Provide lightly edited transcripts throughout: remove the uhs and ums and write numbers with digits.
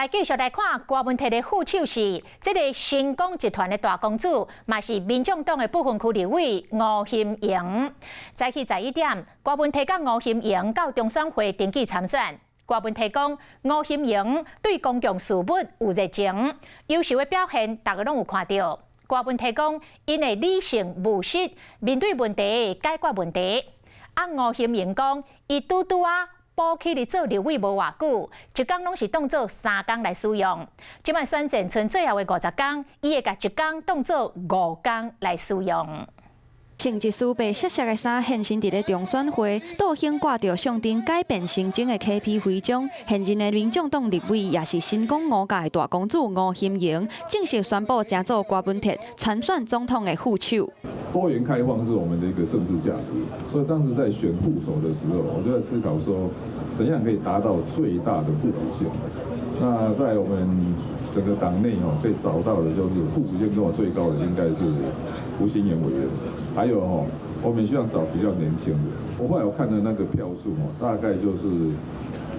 來繼續來看郭文鐵的副手是這个成功集團的大公子，嘛是民眾黨的不分區立委吳欣盈。早起11點，郭文鐵佮吳欣盈到中選會登記參選。郭文鐵講，吳欣盈對公共事務有熱情，優秀的表現，大家攏有看著。郭文鐵講，𪜶會理性務實面對問題，解決問題。啊，吳欣盈講，伊拄拄仔補起來做立委無偌久，一工攏是當做3工來使用。這擺選戰賰最後的50工，伊會共一工當做5工來使用。穿一絲白色色的衫現身佇咧中選會，桌頂掛著象徵改變成真的 KP 徽章。現任的民眾黨立委也是新光吳家的大公子吳欣盈，正式宣布成做郭文鐵參選總統的副手。多元開放是我們的一個政治價值，所以當時在選副手的時候，我就在思考說，怎樣可以達到最大的互補性。那在我們整個黨內哦，可以找到的就是互補性跟我最高的應該是吳欣盈委員，還有吼，我們希望找比較年輕的。我後來我看的那個票數哦，大概就是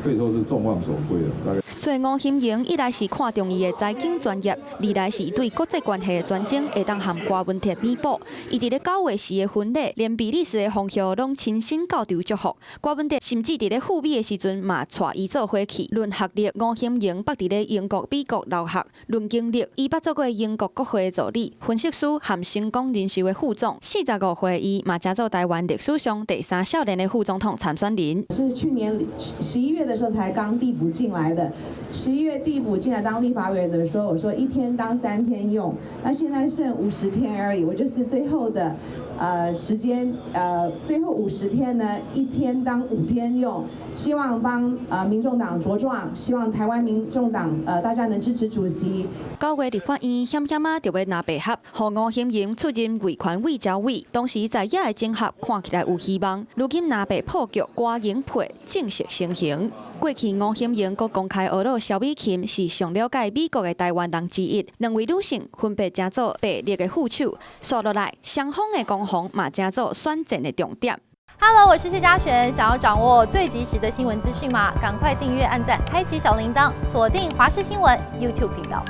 可以說是眾望所歸了。大概。所以吳欣盈一來是看重伊的財經專業，二來是對國際關係的專精，會當和郭文鐵彌補。伊佇咧9月時的婚禮，連比利時的皇后攏親身到場祝福。郭文鐵甚至佇咧赴美的時陣嘛，帶伊做伙去。論學歷，吳欣盈捌佇咧英國、美國留學；論經歷，伊捌做過英國國會的助理、分析師和成功人壽的副總。45歲伊嘛，成做台灣歷史上第三少年的副總統參選人。是去年11月的時候才剛遞補進來的。11月遞補進來當立法委員的時候，我說一天當3天用，那現在剩五十天而已，我就是最後的，時間，最後五十天呢，一天當5天用，希望幫民眾黨茁壯，希望台灣民眾黨大家能支持主席。9月立法院險險仔就欲藍白合，予吳欣盈出任維權委召委，當時在野的整合看起來有希望，如今藍白破局，郭英配正式成形。過去吳欣盈閣公開呵咾蕭美琴是上了解美國的台灣人之一，兩位女性分別成做白綠的副手，紲落來雙方的攻防嘛成做選戰的重點。 Hello，我是謝嘉璇，想要掌握最及時的新聞資訊嗎？趕快訂閱、按讚、開啟小鈴鐺，鎖定華視新聞 YouTube 頻道。